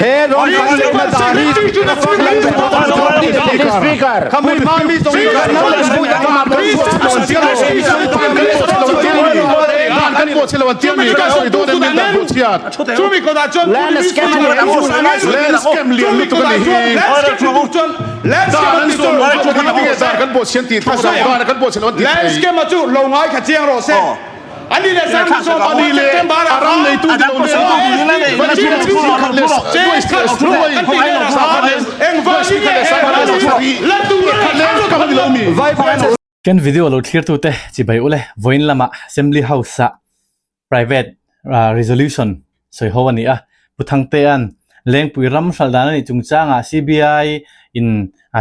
He ram kan leina dan hi Deputy Speaker. Land scam chu lo ngai kha chiang rawh se. Ani leh Sang September a ram neitu ni lo Kan video lo thlirtute chibai ule vawiin lamah Assembly House ah private resolution sawi ho a ni a. Pu Thangtea'n Lengpui ram hralh dan a nih chungchangah CBI in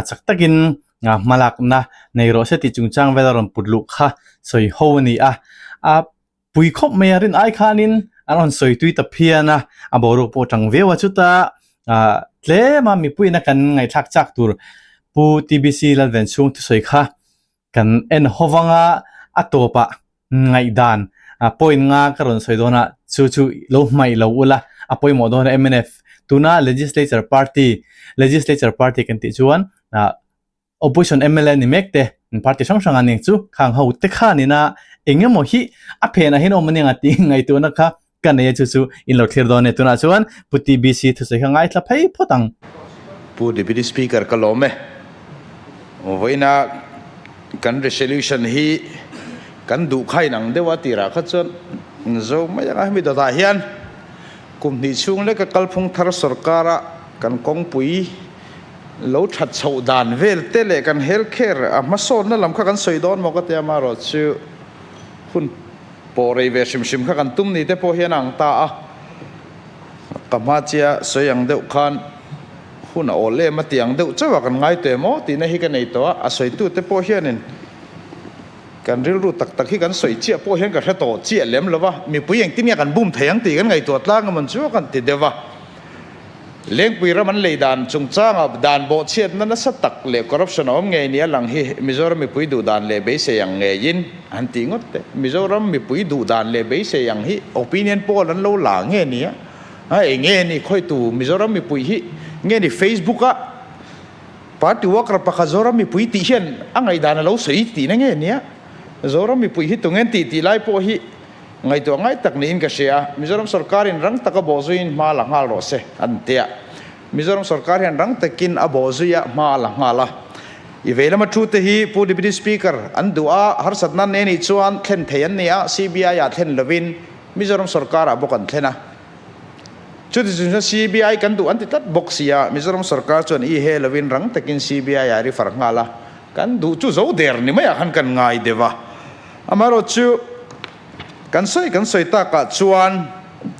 chak takin hmalakna nei rawh se tih chungchang vel a rawn put luh kha sawi ho a ni a. A pui khawp mai a rin ai khanin an rawn sawi tui ta phian a, a boruak pawh a tang viau a. Chuta tlema mipuiin a kan ngaihthlak chak tur Pu TBC Lalvenchhung thusawi kha Kan en ho vanga a tawpah ngaihdan point nga ka rawn sawi dawn a, chu chu lo hmaih lo ula a pawimawh dawn a mnf tuna legislature party legislature party kan tih chuan opposition mla ni mek te party hrang hrang a ni chu khang ho te khanina eng emaw hi a phenah hian awm ania tih ngaihtuahna kha ka nei a chu chu in lo thlir dawn e tunah chuan Pu TBC thusawi kha ngaithla phei phawt ang. Pu Deputy Speaker ka lawm e. Vawiina kan resolution hi kan duh kha inang deuh a tirah kha chuan zo mai anga hemi dawtah hian kum hnih chhung leka kalphung thar sorkara kan kawngpui lo that chhoh dan vel te leh kan health care a hmasawnna lam kha kan sawi dawn maw ka tia amaherawhchu hun Pawh rei ve hrim hrim kha kan tum ni te pawh hian a ang ta a, ka hma chia sawi ang deuh khan hun a awl em a tih ang deuh chauh a kan ngai teh maw tihna hi ka nei tawh a, a sawitu te pawh hianin kan rilru tak tak hi kan sawi chiah pawh hian ka hre tawh chiah lem lo va, mipui engtin nge kan bum thei ang tih kan ngaihtuah tlang emawn chu a kan ti deuh va. Lengpui ram an lei dan chungchangah dan bawhchhiatna nasa tak leh corruption a awm ngei nia lang hi Mizoram mipui duh dan leh beisei ang ngeiin an tih ngawt teh. Mizoram mipui duh dan leh beisei ang hi opinion poll an lo la nge nia? A eng nge ni khawitu Mizoram mipui hi nge ni Facebook a party worker pakhat Zoram mipui tih hian a ngaihdan a lo sawi tihna nge nia? Zoram mipui hi tungen tih tih lai pawh hi Ngaihtuah ngai tak niin ka hria a, Mizoram sorkarin rang taka bawhzuiin hma la nghal rawh se, an ti a. Mizoram sorkar hian rang takin a bawhzui a, hma a la nghal a. I vei lama thu te hi Pu Deputy Speaker an duh a, harsatna an nei nih chuan thlen thei an ni a, CBI ah thlen lovin Mizoram sorkarah bawk an thlen a. Chuti chung chuan CBI kan duh an ti tlat bawk si a, Mizoram sorkar chuan i he lovin rang takin CBI ah refer nghal a, kan duh chu zo der ni maiah khan kan ngai deuh a. Amaherawhchu, kan sawi kan sawi takah chuan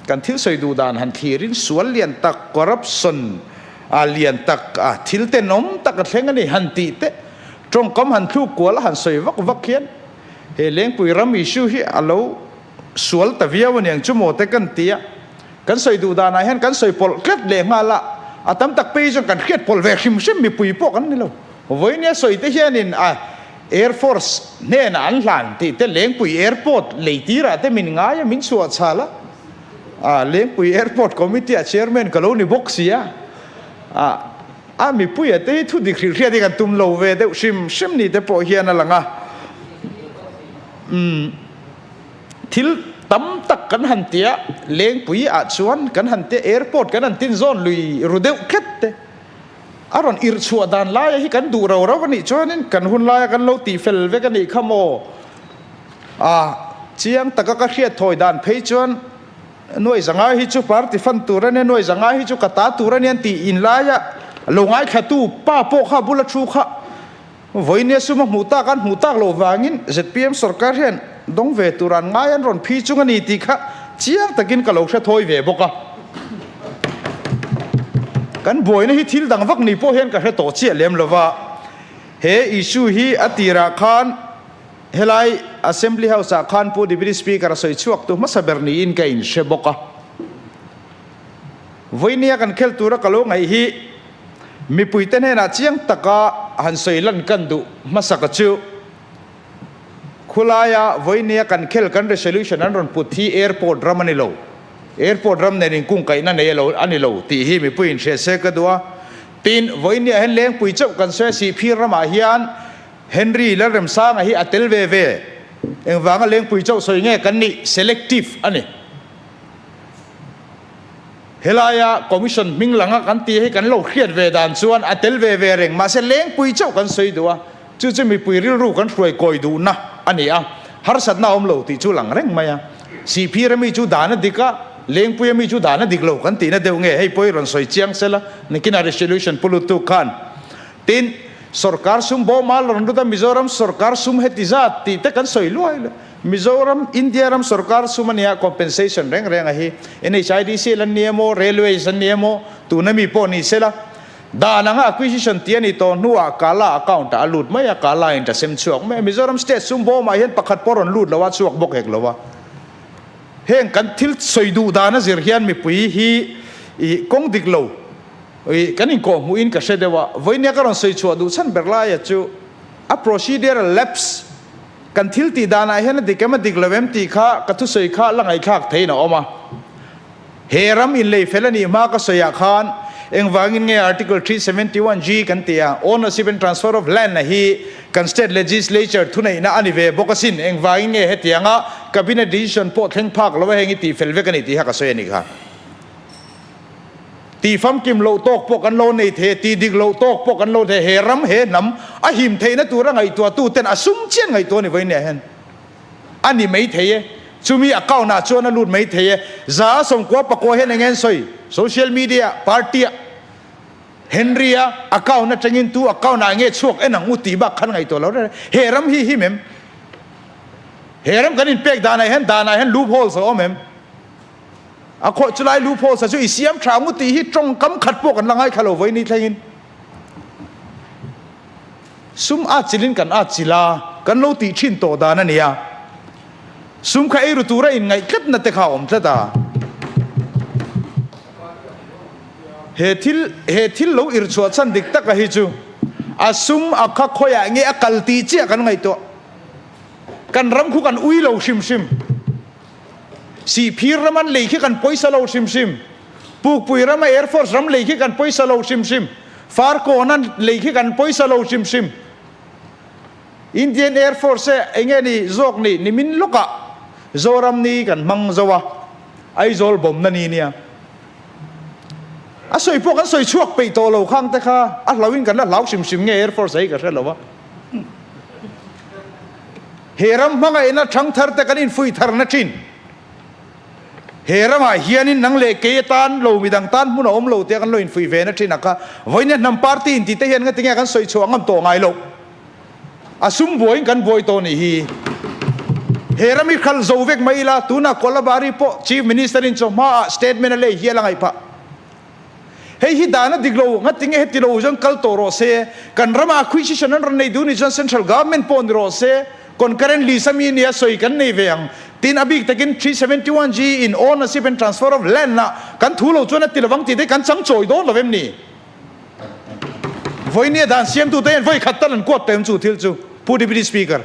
kan thil sawi duh dan han thlirin sual lian tak, corruption a lian tak, a thil tenawm tak a thleng a ni han tih te, tawngkam han thluk kual a han sawi vak vak hian he Lengpui ram issue hi a lo sual ta viau a niang chu maw te kan ti a. Kan sawi duh danah hian kan sawi pawlh tlat leh nghal a, a tam tak phei chuan kan hriat pawlh ve hrim hrim mipui pawh kan ni lo. Vawinia sawi te hianin a Air Force hnenah an hlan tih te Lengpui Airport lei tirah te min ngai a, min chhuah chhal a. A Lengpui Airport Committee ah Chairman ka lo ni bawk si a. A a mipuia te hi thu dik hrilh hriat hi kan tum lo ve deuh hrim hrim ni te pawh hian a lang a. Umm thil tam tak kan han tia Lengpui ah chuan kan han tia Airport kan han tin zawn lui ru deuh tlat te. A rawn irh chhuah dan laia hi kan duh ro ro a nih chuanin kan hun laia kan lo tih fel vek a nih kha maw? A chiang taka ka hriat thawi dan phei chuan nuai zanga hi chu party fund tur a nia, nuai zanga hi chu ka ta tur a nia an tih in laia lo ngaithlatu pa pawh kha bula thu kha vawinia sum a hmuh tak an hmuh tak loh vangin zpm sorkar hian dawng ve tur an ngai an rawn phi chung a ni tih kha chiang takin ka lo hre thawi ve bawk a. Kan buaina hi thil dang vak ni pawh hian ka hre tawh chiah lem lo va, he issue hi a tirah khan helai Assembly House ah khan Pu Deputy Speaker a sawi chhuak tu hmasa ber niin ka inhre bawk a. Vawinia kan khel tura ka lo ngaih hi mipuite hnenah chiang taka han sawi lan kan duh hmasa ka chu. Khulaia vawinia kan khel kan resolution an rawn put hi airport ram a ni lo. Airport ram nen inkungkaihna nei alo a ni lo tih hi mipui inhria se ka duh a. Tin, vawiinniah hian Lengpui chauh kan sawi a, Sihphir ramah hian Henry Lalremsanga hi a tel ve ve. Engvanga Lengpui chauh sawi nge kan nih? Selective a ni. Helaia Commission hming langa kan tih hi kan lo hriat ve dan chuan a tel ve ve reng. Mahse Lengpui chauh kan sawi duh a, chu chu mipui rilru kan hruai kawi duhna a ni a, harsatna a awm lo tih chu lang reng mai a. Sihphir ami chu dan a dik a, Lengpui ami chu dan a dik lo kan tihna deuh nge? Hei pawh hi rawn sawi chiang sela, nikinah resolution pu lutuk khan. Tin, sorkar sum bawma la rawn lut a, Mizoram sorkar sum heti zat tih te kan sawi luai luai. Mizoram, India ram sorkar sum a nia, compensation reng reng a hi. NHIDC la ni emaw, Railways an ni emaw, tuna mi pawh ni sela. Dan anga acquisition tih a ni tawh hnuah Kala account ah a lut mai a, Kala in ta sem chhuak mai a. Mizoram state sum bawmah hian pakhat pawh rawn lut lo a, chhuak bawk hek lo a. Heng kan thil sawi duh dan a zir hian mipui hi i kawng dik lo i kan inkawhhmuhin ka hre deuh a. Vawinia ka rawn sawi chhuah duh chhan ber laia chu a procedural lapse Kan thil tih danah hian a dik em a dik lo em tih kha ka thusawi kha la ngaihthlak theiin a awm a. He ram inlei fel a nih hma ka sawiah khan engvangin nge Article 371G kan tih a, Ownership and Transfer of Land a hi kan State Legislature thuneihna a ni ve bawk asin, engvangin nge hetianga Cabinet decision pawh thleng phak lo a heng i tih fel vek a ni tih kha ka sawi a nih kha. Ti famkim loh tawk pawh kan lo nei thei a, ti dik loh tawk pawh kan lo thei a, he ram, he hnam a him theihna tura ngaihtuahtu ten a sum chian ngaihtuah a ni vawiin hian a ni mai thei e. Chumi account ah chuan a lut mai thei e. 190 pakua hian eng nge an sawi? Social media party ah Henry a account atangin tu account ah nge chhuak en ang u tih bak khan ngaihtuah lo reng reng. He ram hi him em? He ram kan inpek danah hian danah hian loopholes a awm em? A khawih chu lai lu phaw sa chu i siam tha ngu tih hi tawngkam khat pawh kan la ngaithla lo vawi ni thlengin. Sum at chilin kan at chil a, kan lo tih thin tawh dan a nia. Sum kha eiru tura inngaih tlatna te kha a awm tlat a. He thil he thil lo irchhuah chhan dik taka hi chu a sum a kha khawiah nge a kal tih chiah kan ngaihtuah. Kan ram khu kan ui lo hrim hrim. Sihphir ram an lei khi kan pawisa lo hrim hrim. Pukpui rama Air Force ram lei khi kan pawisa lo hrim hrim. Farkawn an lei khi kan pawisa lo hrim hrim. Indian Air Force e enge ni zawk ni nimin lawkah Zoram ni kan hmang zo a, Aizawl bawmna ni nia. A sawi pawh kan sawi chhuak peih tawh lo khang te kha a hlauhin kan la hlau hrim hrim nge Air Force a hi ka hre lo a. He ram hmangaihna thangthar te kan infuih tharna thin. He ramah hianin nang leh kei atan lo midang tan hmun a awm lo tia kan lo infuih ve na thin a kha. Vawiin hnam party inti te hian ngatinge kan sawi chhuah ngam tawh ngai lo. A sum buaiin kan buai tawh nih hi. He ram hi khal zo vek mai ila tunah Kolabari pawh Chief Minister in chawhma ah statement a lei hial a ngaih phah. Hei hi dan a dik lo, ngatinge heti lo chuan kal tawh rawh se, kan rama acquisition an rawn nei duh nih chuan central government pawh ni rawh se, concurrent list a mi nia sawi kan nei ve ang. Tin, a bik takin 371G in ownership and transfer of land ah kan thu lo chuan a ti lovang tih te kan chang chawi dawn lo em ni? Vawinia dan siamtute hian vawi khat tal an kuat tawh em chu thil chu, Pu Deputy Speaker.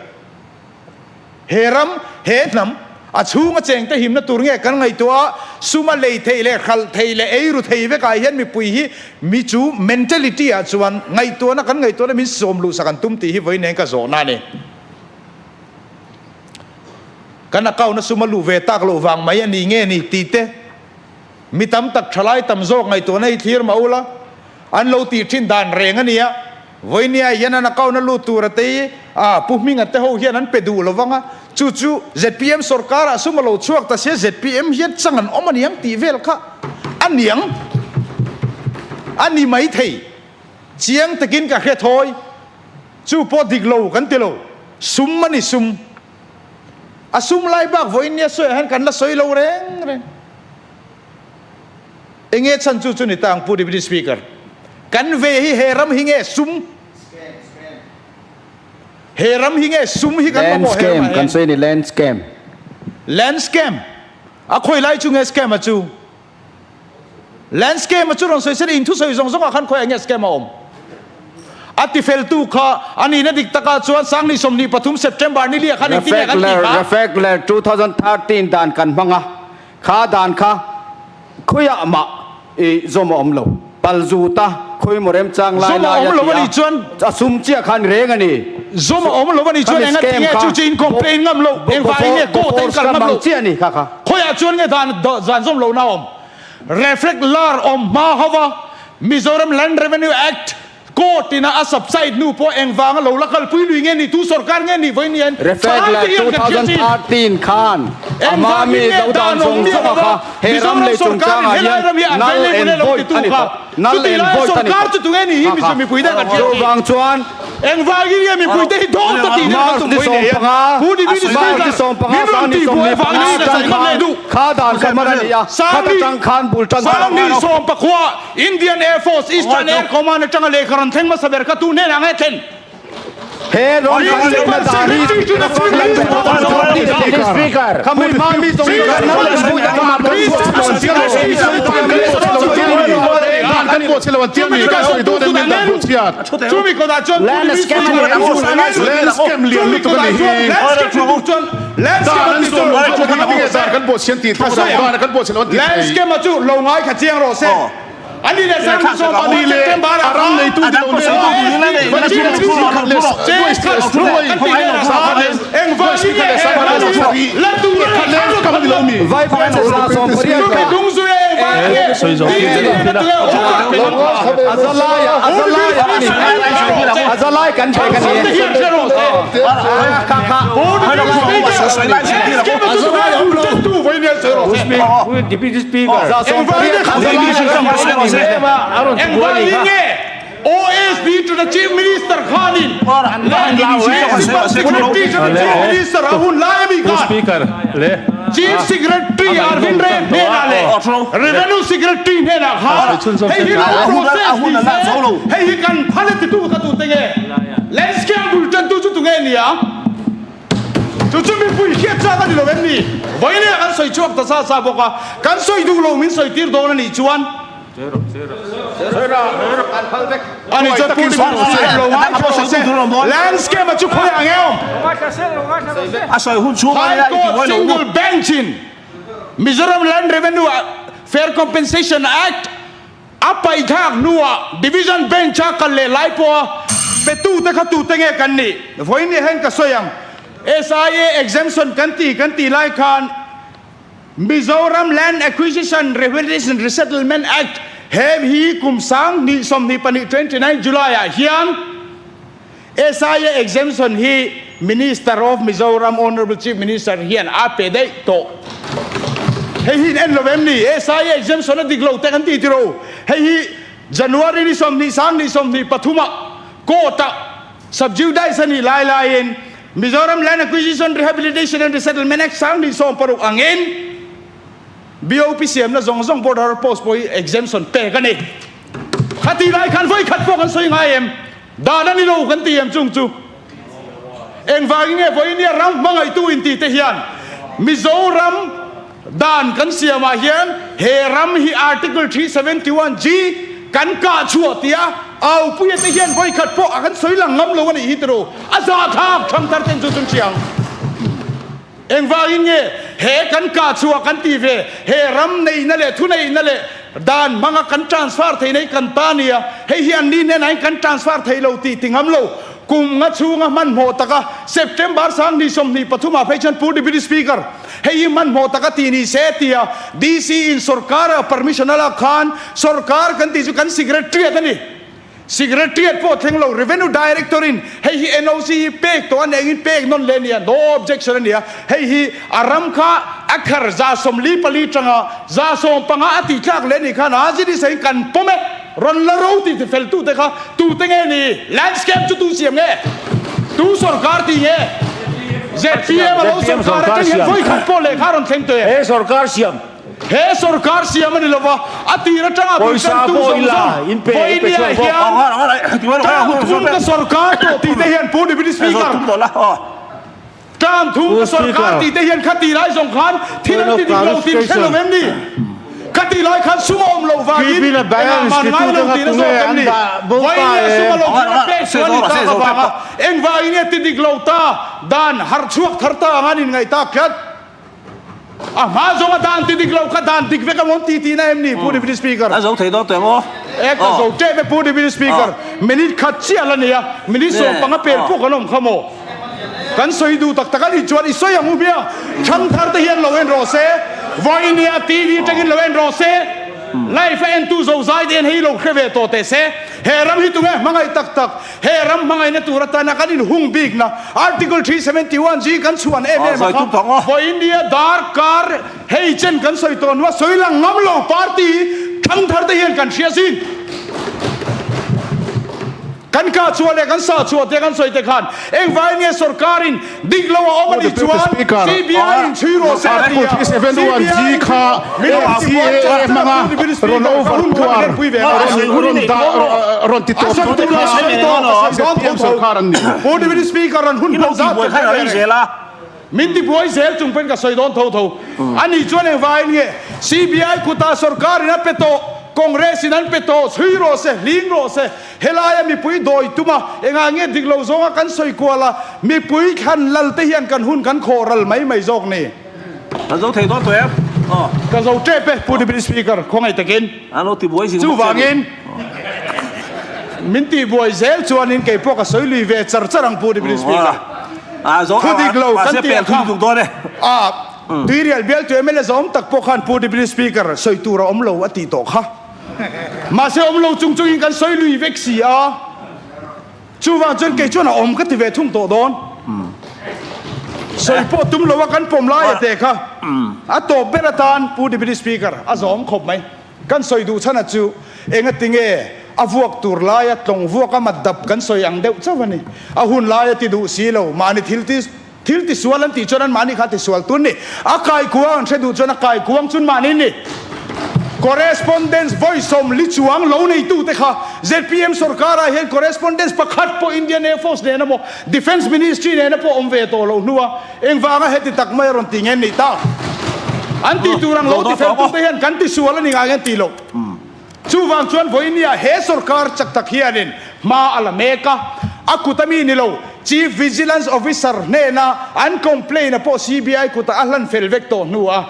He ram, he hnam, a chhunga chengte himna tur nge kan ngaihtuah a, suma lei theih leh hralh theih leh eiru thei vekah hian mipui hi mi chu mentality ah chuan ngaihtuahna kan ngaihtuahna min sawm luhsak an tum tih hi vawi nen ka zawhna a ni. Kan account a suma luh ve tak loh vang mai a ni nge ni tih te mi tam tak thalai tam zawk ngaihtuahna hi thlir mah ula an lo tih thin dan reng a nia. Vawinia hian an account a lut tur a tei a, Pu Hminga te ho hian an pe duh lo vang a, chu chu zpm sorkar ah sum a lo chhuak ta sia zpm hian chang an awm aniang tih vel kha a niang a ni mai thei. Chiang takin ka hre thawi, chu pawh dik lo kan ti lo, sum a ni sum. A sum lai bak vawinia sawiah hian kan la sawi lo reng reng. Enge chhan chu chu ni ta ang Pu Deputy Speaker. Kan ve hi he ram hi nge sum? He ram hi nge sum hi kan mamawh he ramah hian? Kan sawi ni land scam. Land scam. A khawi lai chu nge scam a chu? Land scam a chu rawn sawi se in thusawi zawng zawngah khan khawiah nge scam a awm? A tifeltu kha a nihna dik takah chuan Sangni 23 September ni liah khan engtin nge kan tih kha? Refactler 2013 dan kan hmang a. Kha dan kha. Khawiah mah i zawm a awm lo. Pal zut a, khawi maw remchang lai Zawm a lai a awm lo ti a a, nih chuan a sum chiah kha ani reng a ni. Zawm a awm lo a nih chuan Khami enga scam tinge kha chu chu in complain ngam lo, engvangin nge court a in Bofors kal scam ngam ang lo? chiah a ni kha kha. Khawiah chuan nge dan zan zawm lohna a awm? Reflect lar awm hma ho va, Mizoram Land Revenue Act Court ina a subside hnu pawh engvanga lo la kalpui lui nge ni, tu sorkar nge ni vawiin hian Reflect thalai leh te hian kan hria chin. 2013 khan ama Engvangin mi nge do dan dan awm zawng miah zawng a lova kha he ram Mizoram lei sorkarin chungchangah helai hian ram hi a null available and e lo void titu a ni kha tawh. Null chutih and laia void a ni sorkar tawh. chu tunge ni hi Kha Mizo kha. mipui te kan hria chin. Chuvang chuan Engvangin nge mipui te hi dawt ta tih nen kan March tum ni vawiin nei a 15, Pu Deputy March ni Speaker 15, min rawn sang ni tih buai 15 vangin ka atang sawi ngam leh khan duh. kha dan kha man a ni a, khata tang khan bul tan Sang ni 14 Indian Air Force Eastern Air Command atanga lehkha rawn thleng hmasa ber kha tu hnenah nge thlen? He rawn kan lehna dan hi Landscape chu lo ngai kha chiang rawh se. Engvangin nge OSD to the Chief Minister khanin Principal Secretary to the Chief Minister a hun lai ami khan Chief Secretary Arvind Ray hnenah leh Revenue Secretary hnenah khan hei hi lo process ni se hei hi kan phal e titu kha tute nge Landscape bul tantu chu tunge nia? Chu chu mipui hriat chak a ni lo em ni? Vawiin kan sawi chhuak ta sa sa bawk a, kan sawi duh lo min sawi tir dawn a nih chuan a ni chuan Pu Deputy lo ngai tawh se, landscape a chu khawi ang em? High Court Single Bench in Mizoram Land Revenue Fair Compensation Act A paithlak hnuah Division Bench-a kal leh lai pawha petute kha tute nge kan nih? Vawiin ni hian ka sawi ang. SIA exemption kan ti kan tih lai khan Mizoram Land Acquisition Rehabilitation Resettlement Act he hi kum 2024 29 July-ah hian SIA exemption hi Minister of Mizoram Honourable Chief Minister hian a pe daih tawh. Hei hi in en lo em ni? SIA exemption a dik lo te kan ti tiro. Hei hi January ni 20 sang ni 23 ah court ah subjudice a nih lai laiin Mizoram Land Acquisition Rehabilitation and Resettlement Act sang ni 16 angin BOP siamna zawng zawng border post pawh hi exemption pek a ni. Khati lai khan vawi khat pawh kan sawi ngai em? Dan a ni lo kan ti em chung chu? Engvangin nge vawinia ram hmangaihtu inti te hian Mizoram dan kan siamah hian he ram hi Article 371 G kan kah chhuah tia aupuia te hian vawikhat pawh a kan sawi lang ngam lo a nih hi tiraw? A zahthlak thangthar ten chu chun hriang. Engvangin nge he kan kah chhuah kan tih ve? He ram neihna leh thuneihna leh dan hmanga kan transfer theihna hi kan ta nia. Hei hi anni hnenah hian kan transfer thei lo tih ti ngam lo. Kum nga chhunga hmanhmawh taka September 2023 ah phei chuan Pu Deputy Speaker, hei hi hmanhmawh taka tih ni se tia DC in sorkar a permission a lak khan sorkar kan tih chu kan secretariat a ni. Secretariat pawh thleng lo, Revenue Director in hei hi NOC hi pek tawh a ni engin pek nawn leh a nia, no objection a nia, hei hi a ram kha a khar 44 tanga 15 a tih tlak leh a nih khan a zin isain kan pawm e, rawn la ro tih ti fel tute kha tute nge ni? Landscape chu tu siam nge? Tu sorkar tih nge? ZPM a lo sorkar atang hian vawi khat pawh lehkha rawn thleng tawh e. He sorkar siam. He sorkar siam a ni lova, a tir atanga Pawisa bultantu pawh zawng ila zawng in pe in pe vawinia chhuak bawk. hian term thum ka sorkar tawh tih te hian Pu Deputy Speaker, term thum Pu ka sorkar Speaker. tih te hian khati lai zawng khan thil Point an of ti dik lo tih in hre lo em ni? Khati lai khan sum a awm loh vangin Keep in a engah balance man ngai titute lo kha tihna tunge zawk em an ni? dah bo ta Vawinia e. sum a lo thil a pek chu a ni tak avanga engvangin nge ti dik lo ta dan harh chhuak thar ta anga an inngaih tak tlat. A hma zawnga dan ti dik lo kha dan dik vek a mawn ti tihna em ni Pu Deputy Speaker? A zo thei dawn teh maw? E ka zo tep e Pu Deputy Speaker. Minute khat chiah la nei a, minute 15 pel pawh kan awm kha maw? Kan sawi duh tak tak a nih chuan i sawi ang u hmiang. Thangthar te hian lo en rawh se, vawinia TV atangin lo en rawh se, live a entu zozai te hian hei lo hre ve tawh teh se. He ram hi tunge hmangaih tak tak? He ram hmangaihna tur atana kan inhung bikna Article 371 G kan chhuan em em a kha vawinia darkar hei chen kan sawi tawh hnua sawi lang ngam lo party thangthar te hian kan hria zin. Kan kah chhuah leh kan sah chhuah te kan sawi te khan engvangin nge sorkarin dik lo a awm a nih chuan CBI in chhui rawh se a ti a, CBI in min rawn ti buai char char a Pu Deputy Speaker ka hun kha min enpui ve a a sawi tur a sawi tawh ka sawi dawn tho tho Pu Deputy Speaker rawn hun hman zat ka hre ve reng. Min ti buai zel chung pawhin ka sawi dawn tho tho. A nih chuan engvangin nge CBI kutah sorkarin a pe tawh, Congress in an pe tawh, chhui rawh se, hling rawh se, helaia mipui dawi tum a, engah nge dik lo zawnga kan sawi kual a, mipui thlan lal te hian kan hun kan khawh ral mai mai zawk ni. Ka zo thei dawn tawh em? Aw. Ka zo tep e, Pu Deputy Speaker, khawngaih takin. An lo ti buai zing bawk che ni. Chuvangin min ti buai zel chuanin kei pawh ka sawi lui ve char char ang Pu Deputy Speaker. Thu dik lo kan tih ang kha a Tuirial bialtu mla zawm tak pawh khan Pu Deputy Speaker sawi tur a awm lo a tih tawh kha. Mahse awm lo chung chungin kan sawi lui vek si a. Chuvang chuan kei chuan a awm ka ti ve thung tawh dawn. Sawi pawh tum lo a kan pawm lai a teh kha. A tawp ber atan Pu Deputy Speaker a zawm khawp mai. Kan sawi duh chhan a chu engati nge a vuak tur laia tlawng vuak a mat dap kan sawi ang deuh chauh a ni. A hun laia ti duh si lo, mahni thil ti thil tisual an tih chuan an mahni kha tisual tun ni. A kaikuang an hre duh chuan a kaikuang chun mahni ni. Correspondence vawi 40 chuang lo neitute kha zpm sorkarah hian correspondence pakhat pawh Indian Air Force nena maw Defence Ministry nena pawh awm ve tawh loh hnua Engvanga heti tak mai a rawn ti nge ni ta? An tih tur ang lo ti feltute hian kan tisual a ni ngai an tih loh. Chuvang chuan vawinia he sorkar chak tak hianin hma a la mek a, a kut a mi ni lo, Chief Vigilance Officer hnena an complaint a pawh CBI kutah a hlan fel vek tawh hnuah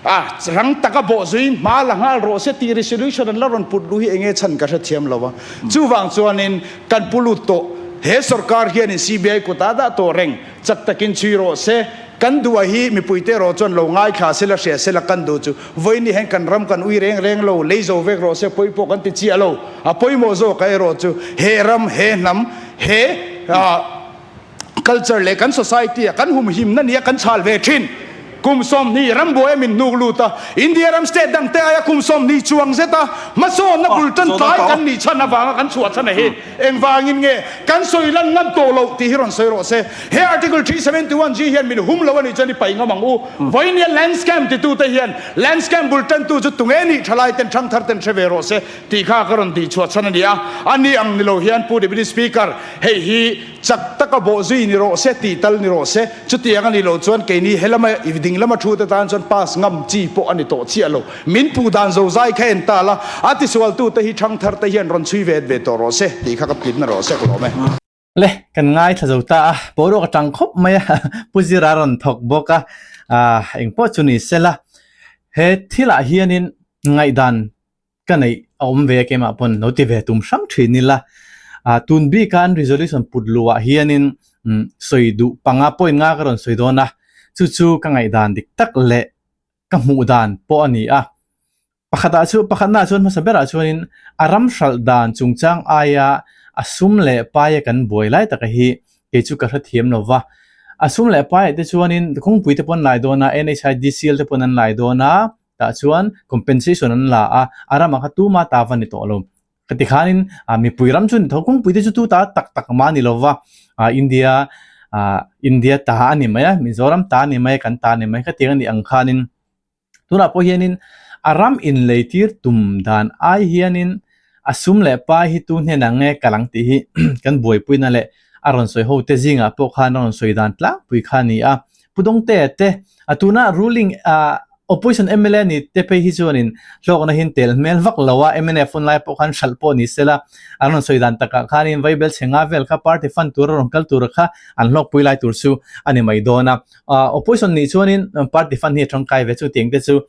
A rang taka bawh zuiin hma la nghal rawh se tih resolution an la rawn put luh hi enge chhan ka hrethiam lo a. Chuvang chuanin kan pu lut tawh, he sorkar hianin CBI kutah dah tawh reng, chak takin chhui rawh se. Kan duh a hi mipuite erawh chuan lo ngaithla se la hria se la kan duh chu vawiin hian kan ram kan ui reng reng lo, lei zo vek rawh se pawi pawh kan ti chiah lo. A pawimawh zawk a erawh chu he ram, he hnam, he Culture leh kan society a kan humhimna nia kan chhal ve thin. Kum 20 rambuai a min hnuk lut a, India ram state dang te aia kum 20 chuang zet a hmasawnna bul tan tlai kan nih chhan avanga kan chhuah chhan a hi. Engvangin nge kan sawi lan ngam tawh loh tih hi rawn sawi rawh se. He Article 371 G hian min hum lo a nih chuan i paih ngam ang u. Vawinia land scam titute hian land scam bul tantu chu tunge nih thalai ten thangthar ten hre ve rawh se tih kha ka rawn tih chhuah chhan a ni a. A ni ang ni lo hian Pu Deputy Speaker, hei hi Chak taka bawh zui ni rawh se tih tal ni rawh se. Chutiang a nih loh chuan keini helama i ding lama thu te tan chuan pass ngam chi pawh a ni tawh chiah lo. Min puh dan zo zai kha en ta la, a tisualtute hi thangthar te hian rawn chhui ve ve tawh rawh se tih kha ka tlitna rawh se ka lawm e. Le, kan ngaithla zo ta a, boruak a tang khawp mai a, Pu Zira rawn thawk bawk a, ah engpawh chu ni sela, he thilah hianin ngaihdan ka neih a awm ve a keimah pawn lo ti ve tum hrang thin ila ah tun bik a an resolution put luh ah hianin umm sawi duh panga point nga ka rawn sawi dawn a chu chu ka ngaihdan dik tak leh ka hmuh dan pawh a ni a pakhat ah chu pakhat na chuan hmasa berah chuanin a ram hralh dan chungchang aia a sum leh paia kan buai lai taka hi kei chu ka hrethiam lo va a sum leh paiah te chuanin kawngpui te pawh an lai dawn a N_H_I_D_C_L te pawn an lai dawn a. Tah chuan compensation an la a, a ramah kha tuma ta va ni tawh lo. Ka ti khanin mipui ram chu ni tho, kawngpui te chu tu ta tak tak mah a ni lo va, India India ta a ni mai a, Mizoram ta a ni mai a, kan ta a ni mai khatiang a nih ang khanin tunah pawh hianin a ram inlei tir tum dan ai hianin a sum leh pai hi tu hnenah nge kal ang tih hi kan buaipuina leh a rawn sawi ho te zingah pawh khan a rawn sawi dan tlangpui kha a ni a. Pu Dawngtea te a tuna ruling ah. Opposition mla ni te phei hi chuanin hlawkna hi an tel hmel vak lo a, mnf hun lai pawh khan hralh pawh ni sela, an rawn sawi dan takah khanin Vaibel chhe nga vel kha party fund tura rawn kal tura kha an hlawkpui lai tur chu a ni mai dawn a. Opposition nih chuanin party fund hi a tangkai ve chu tiang te chu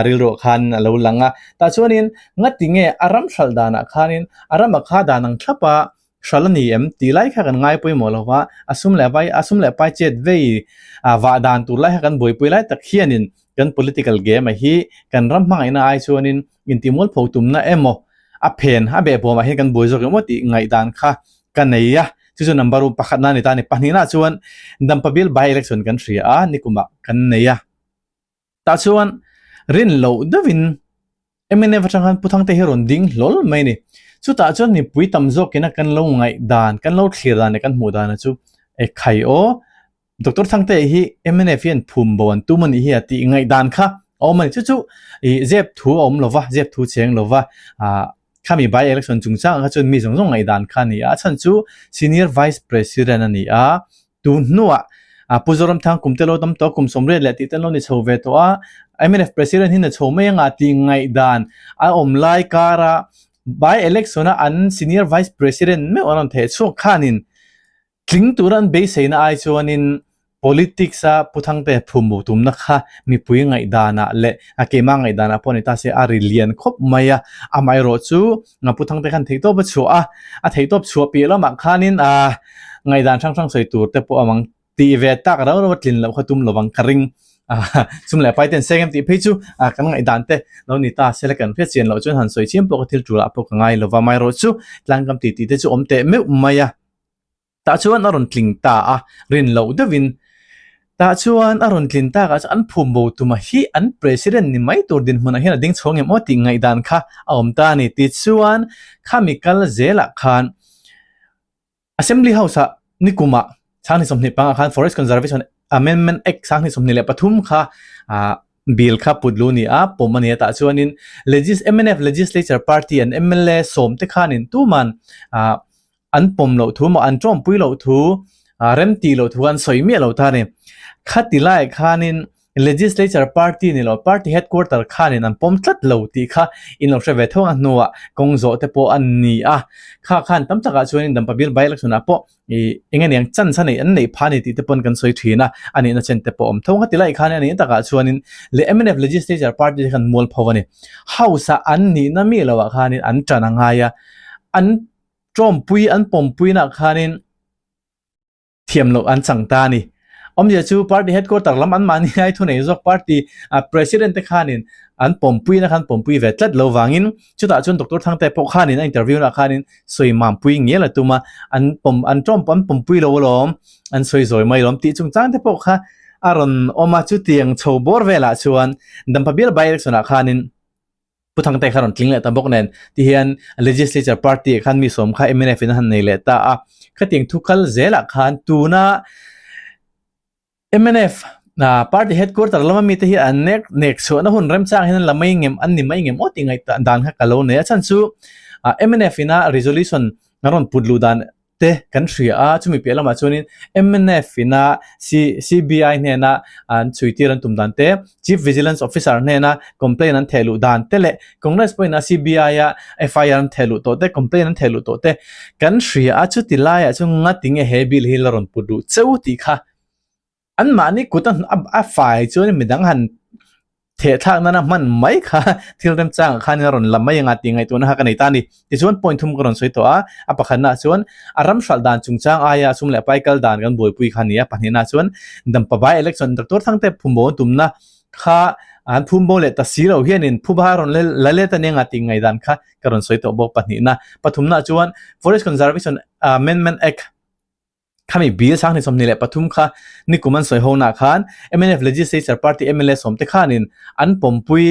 rilruah khan a lo lang a. Tah chuanin ngati nge a ram hralh danah khanin a rama kha dan ang thlap a, Hral a ni em? Tih lai kha kan ngai pawimawh lo va, a sum leh vai, a sum leh pai chet vei vah dan tur lai kha kan buaipui lai tak hianin kan political game a hi kan ram hmangaihna ai chuanin intihmualpho tumna emaw a phen a behbawmah hian kan buai zawk emaw tih ngaihdan kha ka nei a, chu chu number pakhatna a ni ta a ni. Pahnihna chuan Dampa Bill by election kan hria a, nikumah kan nei a. Tah chuan rin loh deuhin mnf atang khan Pu Thangte hi a rawn ding hlawl mai a ni. Chutah chuan mipui tam zawkina kan lo ngaih dan, kan lo thlir dan leh kan hmuh dan chu e khai aw, Doctor Thangte hi mnf hian phum bo an tum a nih hi a tih ngaih dan kha a awm a ni. Chu chu ih zep thu a awm lo va, zep thu cheng lo va, ah khami by election chungchangah kha chuan mi zawng zawng ngaih dan kha a ni a. A chhan chu Senior Vice President a ni a, Tun hnuah Pu Zoramthang kum te lo tam tawh kum 80 leh tih te lo ni chho ve tawh a, mnf President hi na chho mai anga tih ngaihdan a awm lai kara by election a an Senior Vice President meuh an rawn theh chhuak khanin tling tura an beiseina ai chuanin politics a Pu Thangte phumbo tumna kha mipui ngaihdanah leh a keimah ngaihdanah pawh ni ta se a ri lian khawp mai a, amaherawh chu Pu Thangte khan theihtawp a chhuah a, a theihtawp chhuah piah lamah khanin aa ngaihdan hrang hrang sawi tur te pawh awm ang tih ve tak rau rau a tlin loh kha tum lovang ka ring chum leh pai ten seng em tih phei chu kan ngaihdan te lo ni ta sela kan hriat chian loh chuan han sawi chiam pawh ka thil tul ah pawh ka ngai lova amaherawh chu tlangkam tih tih te chu awm teh meuh mai a. Tah chuan a rawn tling ta a, rin loh deuhin. Tah chuan a rawn tlin takah chuan an phum bo tuma hi an President ni mai tur dinhmunah hian a ding chhuang em aw tih ngaihdan kha a awm ta a ni. Tichuan, khami kal zelah khan Assembly House-ah nikumah Sanghnih 20 pangah khan Forest Conservation Amendment Act Sanghnih 23 kha bill kha put lu ni a, pawm a ni a. Tah chuanin Legis mnf Legislature Party an mla sawm te khanin tuman an pawm loh thu maw an tawmpui loh thu rem tih loh thu an sawi miah lo ta a ni. Khati laiah khanin Legislature Party ni lo Party Headquarter khanin an pawm tlat lo tih kha in lo hre ve tho ang a hnuah kawng zawh te pawh a ni a. Kha khan tam takah chuanin Dampa Bill by election ah pawh ih eng nge niang chance a neih an neih phah a ni tih te pawn kan sawi thin a, a nihna chen te pawh a awm tho. Khati laiah khanin a nihna takah chuanin leh mnf Legislature Party te khan mualpho a ni. House ah an nihna mi loah khanin an tan a ngai a, an tawmpui an pawmpuinaah khanin thiam loh an chang ta a ni. Awmzia chu party headquarter lam anmahni ai thunei zawk party president te khanin an pawmpuina khan pawmpui ve tlat lo vangin chutah chuan Doctor Thangte pawh khanin a interview naah khanin sawi mampui ngial a tum a, an pawm an tawm an pawmpui lo alawm an sawi zawi mai alawm tih chungchang te pawh kha a rawn awm a chutiang chho bawr velah chuan Dampa bial by election ah khanin Pu Thangte kha rawn tling leh ta bawk nen tihian Legislature Party ah khan mi sawm kha mnf in a han nei leh ta a, khatiang thu kal zelah khan tuna mnf party headquarter lama mite hi an nek nek chhuahna hun remchang hian an la mai ngem an ni mai ngem aw tih ngaihtuah dan kha ka lo nei a chhan chu mnf ina resolution an rawn put luh dan te kan hria a, chumi piah lamah chuanin mnf ina CBI hnena an chhuitir an tum dan te, Chief Vigilance Officer hnena complaint an theh luh dan te leh Congress pawhin a CBI a FIR an theh luh tawh te, complaint an theh luh tawh te kan hria a, chuti laiah chuan ngatinge he bill hi la rawn put luh cheu tih kha Anmahni kut a fai chuan midang han thehthlak nana hman mai kha thil remchangah khan a rawn la mai anga tih ngaihtuahna kha ka nei ta a ni. Tichuan point thum ka rawn sawi tawh a, a pakhatnaah chuan a ram hralh dan chungchang aia sum leh pai kal dan kan buaipui kha a ni a, pahnihnaah chuan Dampa Bai election Doctor Thangte phumbo an tumna kha an phumbo leh ta si lo hianin phuba a rawn la let a nia tih ngaihdan kha ka rawn sawi tawh bawk pahnihna. Pathumnaah chuan Forest Conservation Amendment Act Khami bill 2023 kha nikum an sawi ho-naah khan mnf Legislature Party mla sawmte khanin an pawmpui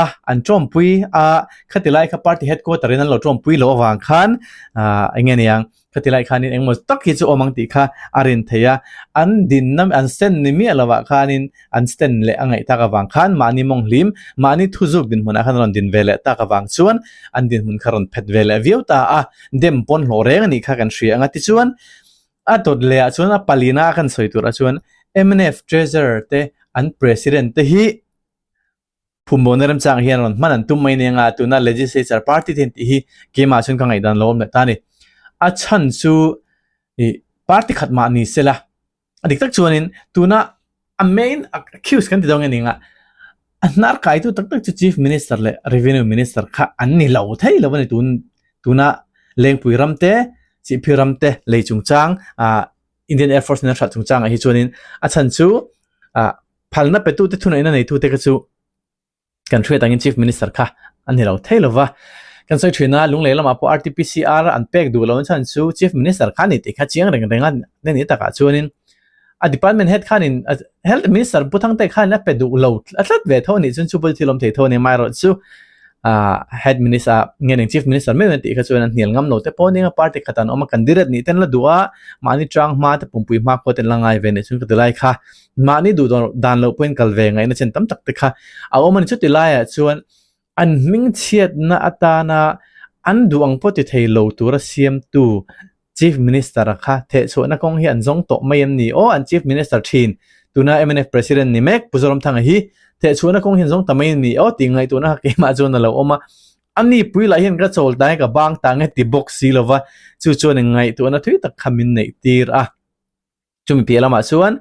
a, an tawmpui a, khati lai kha party headquarter in an lo tawmpui loh avang khan ah eng nge niang khati lai khanin engemaw tak hi chu awm ang tih kha a rin theih a, an dinna an stand ni miah lovah khanin an stand leh a ngaih tak avang khan mahni mawng hlim, mahni thuzuk dinhmunah khan a rawn din ve leh tak avang chuan an dinhmun kha rawn phet ve leh viau ta a. Dem pawn hlawh reng a nih kha kan hria ang a tichuan a dawt leh ah chuan a palina a kan sawi tur ah chuan mnf treasurer te an president te hi Phumbawn remchang hian rawn hman an tum mai nia nga tuna legislature party te tih hi keimah chuan ka ngaihdan lo awm leh ta a ni. A chhan chu ih party khat mah ni sela a dik tak chuanin tuna a main accused kan ti dawn nge ni nga a hnar kaitu tak tak chu chief minister leh revenue minister kha an ni lo thei lo a ni tun tuna Lengpui ram te Chihphir ram te lei chungchang ah Indian Air Force in a hralh chungchangah hi chuanin a chhan chu ah phalna petute thuneihna neitute kha chu kan hriat angin Chief Minister kha a ni lo thei lo va. Kan sawi thin a, Lunglei lamah pawh RTPCR an pek duh lo chhan chu Chief Minister kha a ni tih kha chiang reng reng a ni takah chuanin a Department Head khanin Health Minister Pu Thangte khanin a pe duh lo a tlat ve tho a nih chuan chu pawh thil awm thei tho a ni amaherawhchu chu ah Head Minister nge ning Chief Minister meuh an tih kha chuan an hnial ngam lo te pawh nia party khat an awm a candidate nih ten la duh a mahni tang hma te pumpui hma khua ten la ngai ve nih chuan ka ti lai kha mahni duh dan loh pawhin kal ve ngaihna chen tam tak te kha a awm a ni. Chuti laiah chuan an hmingchhiatna atana an duh ang pawh ti thei lo tura siamtu Chief Minister a kha thehchhuahna kawng hi an zawng tawh mai em ni? Aw an Chief Minister thin tuna mnf President ni mek Pu Zoramthanga hi thehchhuahna kawng hi an zawng ta mai em ni? Aw tih ngaihtuahna kha keimah chuan a lo awm a, a ni pui lah hian ka chawl ta nge ka bang ta nge ti bawk si lova chu chuan ngaihtuahna thui tak kha min neih tir a. Chumi piah lamah chuan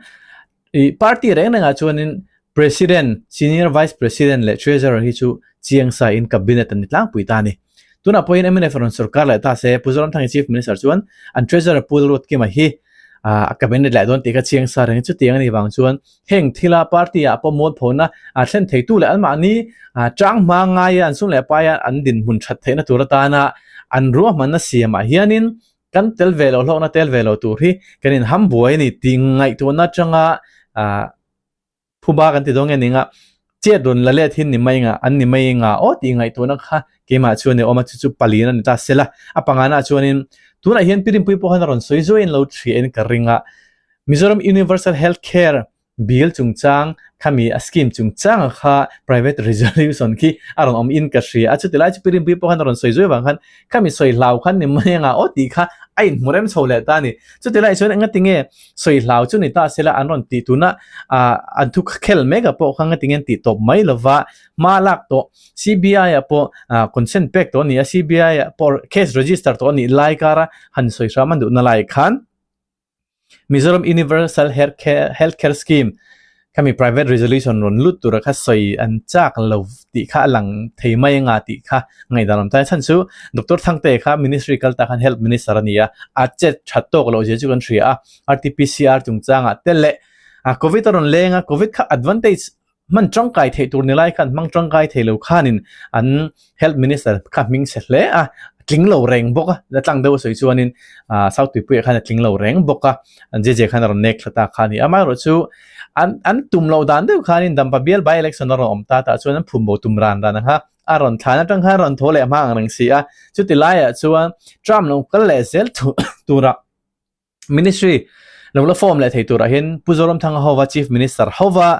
ih party reng rengah chuanin President, Senior Vice President leh Treasurer hi chu chiang sa in Cabinet an ni tlangpui ta a ni. Tunah pawhin mnf rawn sorkar leh ta se Pu Zoramthangi Chief Minister chuan an Treasurer Pu Lalruatkima hi a Cabinet leh dawn tih kha chiang sa reng chutiang a nih vang chuan heng thila party ah pawh mualphona a thlen theitu leh anmahni tang hma ngaia an sum leh paia an dinhmun that theihna tur atana an ruahmanna siamah hianin Kan tel ve loh hlawkna tel ve lo tur hi kan inham buai a ni tih ngaihtuahna atanga ah phuba kan ti dawn nge ning a, chet rawn la let hi ni mai nga an ni mai nga aw tih ngaihtuahna kha keimah chuan i awm a chu chu palian a ni ta sela a pangana chuanin tunah hian Pirinpui pawh khan a rawn sawi zuaiin lo thriahin ka ring a Mizoram Universal Health Care Bill chungchang khami a scheme chungchanga kha private resolution khi a rawn awm in ka hria a, chuti lai chu Pi Rinpuii pawh khan a rawn sawi zuai vang khan khami sawi hlau khan ni mai anga aw tih kha a inhmu rem chho leh ta a ni. Chuti lai chuan engati nge sawi hlau chu ni ta sela an rawn tih tuna ah an thu khel mek ah pawh kha engati nge an tih tawp mai lova hma lak tawh CBI ah pawh ah consent pek tawh a ni a, CBI ah pawh case register tawh a nih lai kara han sawi hram an duhna lai khan Mizoram Universal Health Care Scheme khami private resolution rawn lut tura kha sawi an chak lo tih kha a lang thei mai anga tih kha ngaihdan awm ta a chhan chu Doctor Thangte kha ministry kal ta khan Health Minister a ni a, a chet that tawk loh zia chu kan hria a, RTPCR chungchangah te leh Covid a rawn leng a, Covid kha advantage Hman tangkai theih tur ni lai khan hmang tangkai thei lo khanin an Health Minister kha hming chhe hle a, a tling lo reng bawk a, la tlang deuh a sawi chuanin ah South Tuipuiah khan a tling lo reng bawk a, an JJ khan a rawn nek thla ta kha a ni. Amaherawh chu an an tum loh dan deuh khanin Dampa bial by election a rawn awm ta tah chuan an phum bo tum ran ran ang kha a rawn thlan atang khan a rawn tho leh hma ang reng si a, chuti laiah chuan Trump lo kal leh zel turah Ministry lo la form leh thei turah hian Pu Zoramthanga hova Chief Minister hova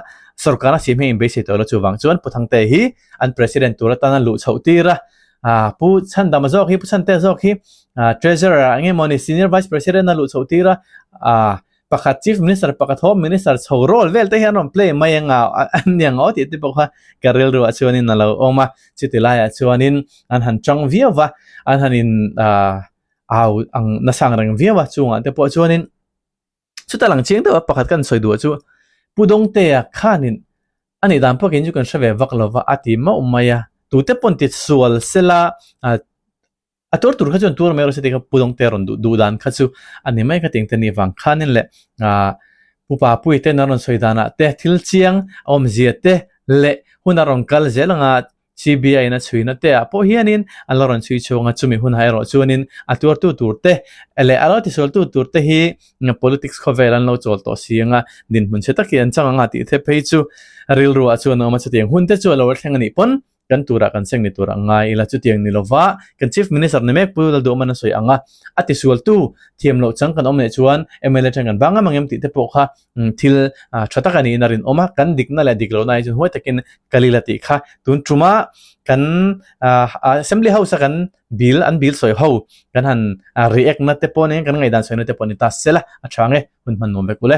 sorkar a siam hi a inbeisei tawh lo chuvang chuan Pu Thangte hi an President tur atana luh chhoh tir a, ah Pu Chhandama zawk hi Pu Chhantea zawk hi ah Treasurer ah eng emaw ni Senior Vice President a luh chhoh tir a, ah pakhat Chief Minister pakhat Home Minister chho role vel te hi an rawn play mai anga an ni ang aw tih te pawh kha ka rilru ah chuanin a lo awm a, chuti laiah chuanin an han chang viau va, an han in ah au ang nasa ang reng viau a chungah te pawh chuanin chuta lang chiang deuh a pakhat kan sawi duh chu Pu Dawngtea khanin a nih dan pawh khin chu kan hre ve vak lo va a ti mauh mai a tute pawn ti sual sela ah a tuar tur kha chuan tuar mai rawh se tih kha Pu Dawngtea rawn duh duh dan kha chu a ni mai kha tiang te nih vang khanin leh ah Pu Papuii ten an rawn sawi danah te thil chiang a awmzia te leh hun a rawn kal zel anga CBI in a chhuina te ah pawh hianin an la rawn chhui chhuang a, chumi hunah erawh chuanin a tuartu tur te leh a lo tisualtu tur te hi politics khawvel an lo chawl tawh si anga dinhmun chhe takin an chang anga tih the phei chu rilru ah chuan a awm a, chutiang hun te chu a lo thleng a nih pawn kan turah kan seng ni tur a ngai ila chutiang ni lova kan Chief Minister ni mek Pu Lalduhman a sawi ang a, a tisualtu thiam loh chang kan awm leh chuan mla atang kan bang ngam ang em tih te pawh kha thil tha tak a niin a rinawm a, kan dikna leh dik lohna hi chu huai takin kal ila tih kha tun tuma kan assembly house a kan bill an bill sawi ho kan han react na te pawh nen kan ngaihdan sawi na te pawh ni ta sela a tha nge hun hman nuam vek ule.